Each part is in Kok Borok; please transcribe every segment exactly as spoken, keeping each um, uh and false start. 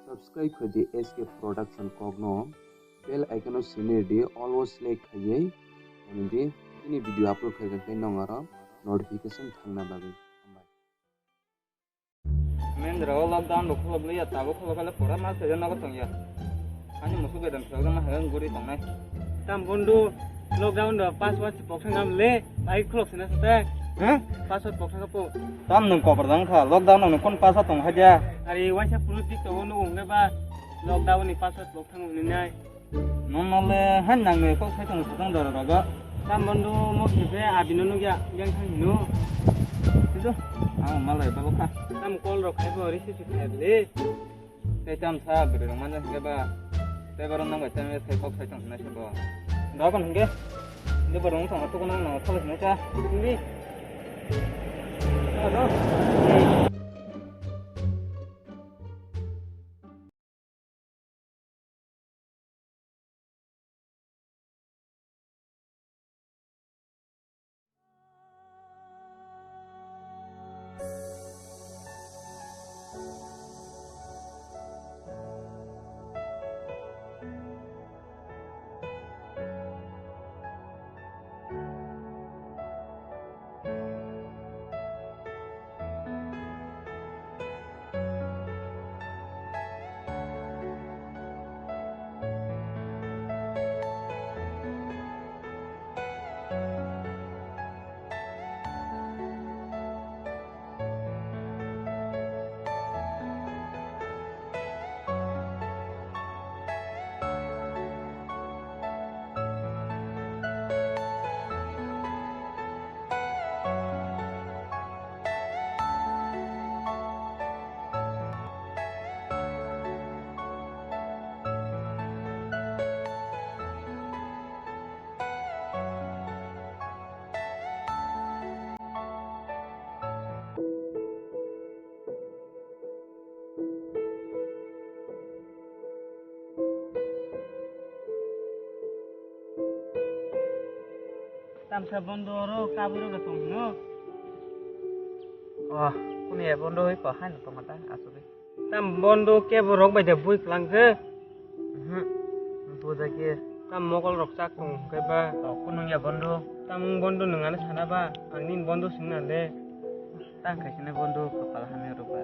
Subscribe khaidi S K Production kokno, bell icon o sini di, all o select khaiwi tongdi, tini video upload khaikha khe nong aro notification thangna bagwi. Hambai. Mendra o lockdown bo khulok liya, tabuk khulok kale pura mas khe nogo tongya. Ani musuk bedam khulok ma hagan guri tongnai. Tam bondu, lockdown do password si poksa ngam le, bai khulok sina sate. Huh? Password poksa kapo. Tam nung kopar dang kha, lockdown nung kon pasa tong haja. Ari waisa pulu tik to nung ungge ba, lockdown ni password poksa ngam ni nai. Nono le han nang ni kok sai tong sa tong doro rogo. Tam bondu mo khe be abino nugya yang thang hino. Sido, ang malai babo kha. Tam call rok khai bo receive khai le. Tei tam sa bwrwi rok manja hingke ba. Tei borok nang bai tei kok sai tong sinai se bo. Dogon hingke. Hingke borok wng tong thok nang nang thok sinai sa. Hingke. Tamsa bondo oro kabui rok tong hino. Oh, kuni ya bondo hoi ko haino tong ta asugwi. Tam bondo kebo rok bai de bui klang khe. Mhm. Buja khe. Tam mokol rok chak tong khe ba. Oh, kunung ya bondo. Tam wng bondo nwng ano sana ba. Ang nini bondo sing na le. Tang khaisini bondo kapal hamya rok ba.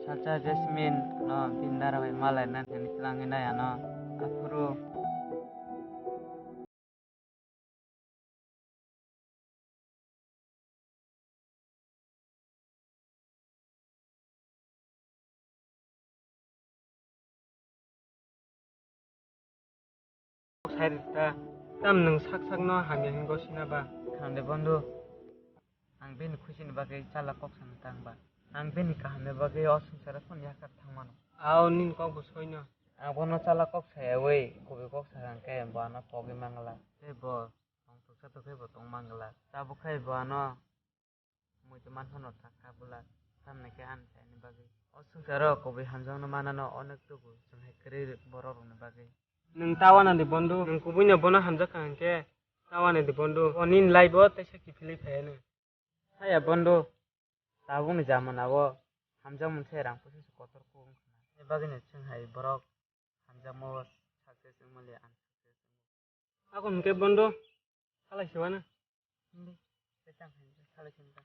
Salsa Jasmine no bini dara bai malai na thani tlangi na ya no. Aphuru. Sai rita, tam nwng sak sakno hamya hinwi gosina ba? Khande bondhu, ang bini khusini bagwi chala kok sana tang ba? Ang bini kahamni bagwi o swngcharo phano yakhar thang mano. Ao nini kok bo soino. Ang bono chala kok sayawi kubui kok sakha hwnkhe bo ano pogwi mangla. Tei bo tongthoksa tongkhe bo tong mangla. Tabuk khai bo ano muitu manphano thak kha bwla. Tamni khe ani saini bagwi. O swngcharo kubui hamjakno manano onek tubu chwng hai kwrwi borok rokni bagwi. Nwng ta wana di bondhu, nwng kubuino bono hamjak kha hwnkhe ta wana di bondhu. Bo nini life o teisa kiphilwi phaiya nwng. Haya bondhu, tabukni jamanao hamjakmung se rang puisa se kotor kuk wngkha. Aboni bagwino chwng hai borok hamjakmao success wngmani ang success wngo. Aboni hwnkhe bondhu, salai se uanw. Hindi, tei chang hai salai se wngkha.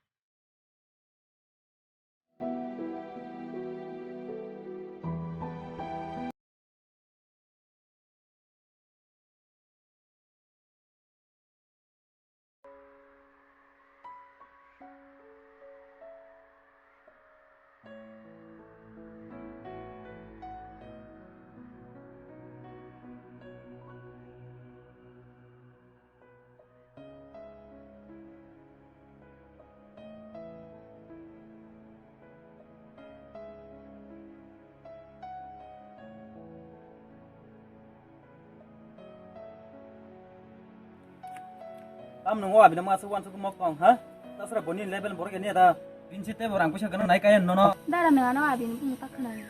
Tam nung o abino masa uansuk mok tong ha? Tasra boni level borok ya ni ada. Binsi te borang puisa gana nai kaya nono. Dara nung ano abini bini pakna ni.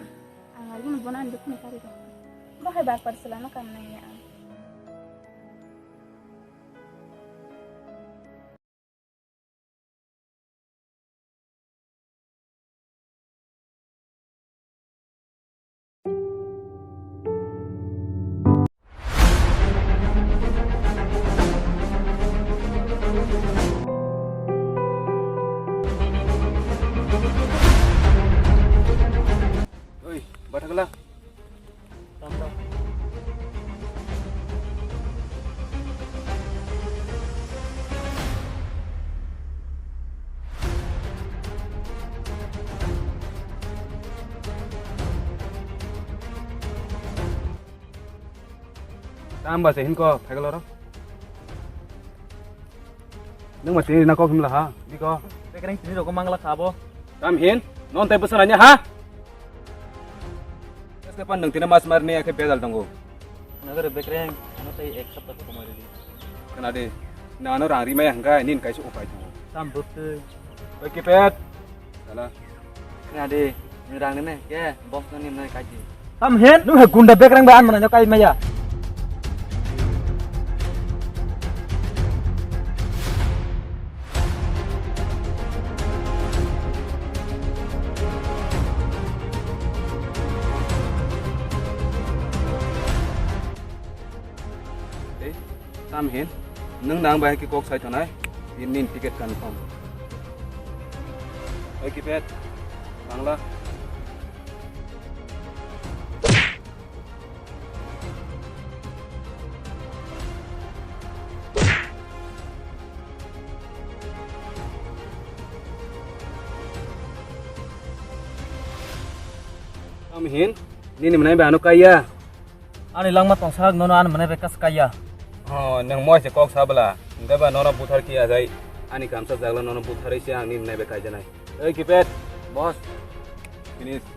Ang ari bini bona ande kuni kari dong. Bahai bak par selama kam nai ya. Wala. Tamba se hinko phaikal oro. Nung ma tini na kok himla ha, biko. Bekreng tini roko mangla khabo. Tam hin, non tai bwsa nanya ha. Eske pan nung tini mas mar ne akhe bedal tongo. Nagare bekreng, ano tai ek sapta ko komai di. Kana de, na ano rang ri maya hangkai, nin kaisa upai tongo. Tam bwtwi. Oi kipet. Sala. Kena de, nwng rang nene, ke, box no nim nai kaji. Tam hen, nwng he gunda bekreng ba an mana kai maya. Tam hin, nwng nang bai khe kok sai tonai, nini ticket confirm. Oi kipet, bangla. Tam hin, nini mwnai bai ano kaiya. Ani langma tongsak nono ani mwnai bai kas kaiya. Oh, nang moi se kok sabla. Hingke ba nono buthar kiya jai. Ani kamsa jagla nono butharwi se ang nini mwnai bai kaijanai. Ei kipet. Boss. Finish.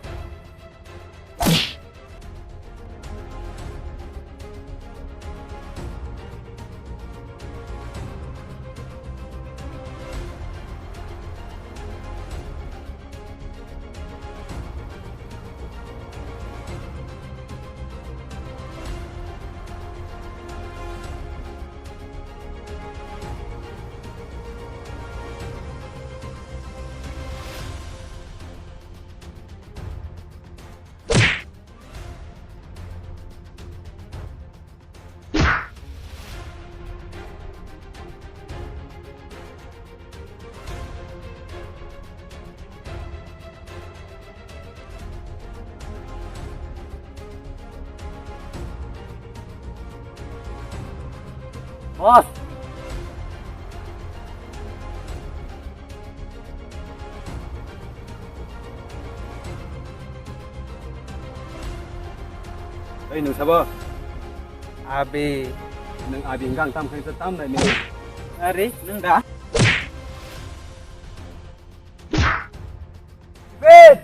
Boss. Ei, nwng sabo? Abi. Nwng abi hingka ang tam khe tam nai mene. Ari, nwng da? Wait!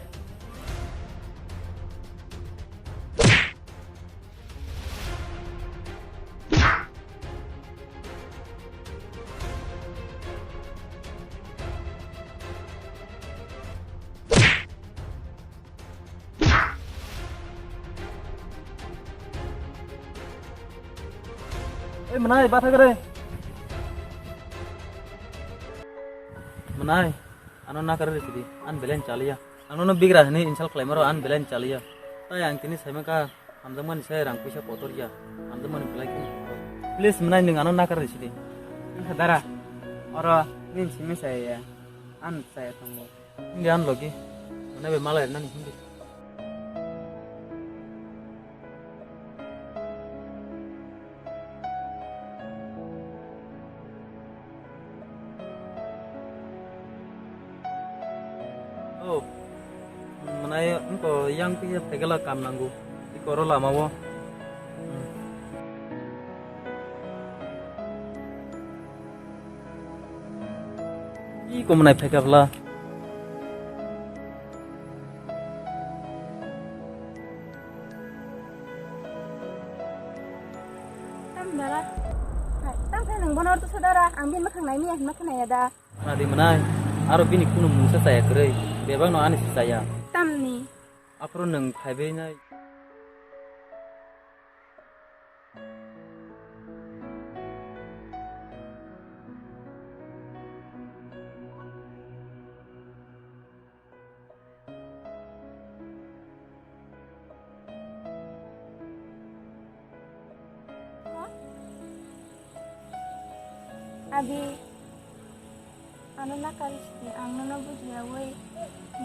Ei, mwnai, bathagre. Mwnai, ano nakar rikidi, an belen chaliya. Ang nono bigra hini insult khlaimaro, an belen chaliya. Tai ang tini saimaka, hamjakmani sai rang puisa kotor ya. Hamjakmani belai khe. Please, mwnai, nwng ano nakar rikidi. Wngkha dara, oro nini simi saya, an saya tongo. Hindi an logi. Mana be malai nani hindi. Oh. Mana ya engko yang kisa pegela kam nanggu. Ikoro lama wo. Hmm. Ih, kok mwnai phaikha bwla? Tam dara. Hai, tam khe nwng bono orthosa dara. Ang bini mwkhang naimaya hinma khe naiya da. Khna di mwnai, aro bini kunu mungsa chaya kwrwi. Bebak no ani se chaya. Tamni. Aphuru nwng phaibai nai. Abi, ano nakar sidi, ang nono bujiyawi,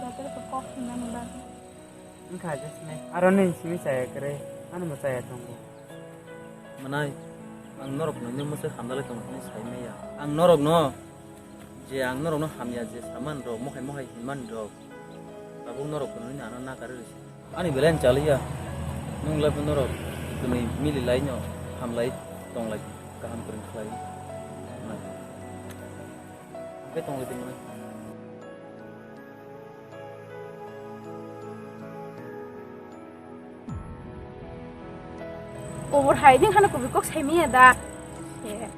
better khe kok hwnmani bagwi. Wngkha je sinai. Aro nini simi chaya kwrwi, ani bo chaya tongo. Manai, ang norok no nini mwsai hamdalai tongo hinwi sai maya. Ang norok no je ang norok no hamya je saman rok, mohai mohai hinman rok, tabuk norok no nini ano nakarwi rwsi. Ani belai ang chaliya, nwng lai norok twnwi mili lai no hamlai tonglai kaham kwrwng khlai. Manai. Hwnkhe tonglai di manai. Kubur hai din hano kubui kok sai maya da. Eh.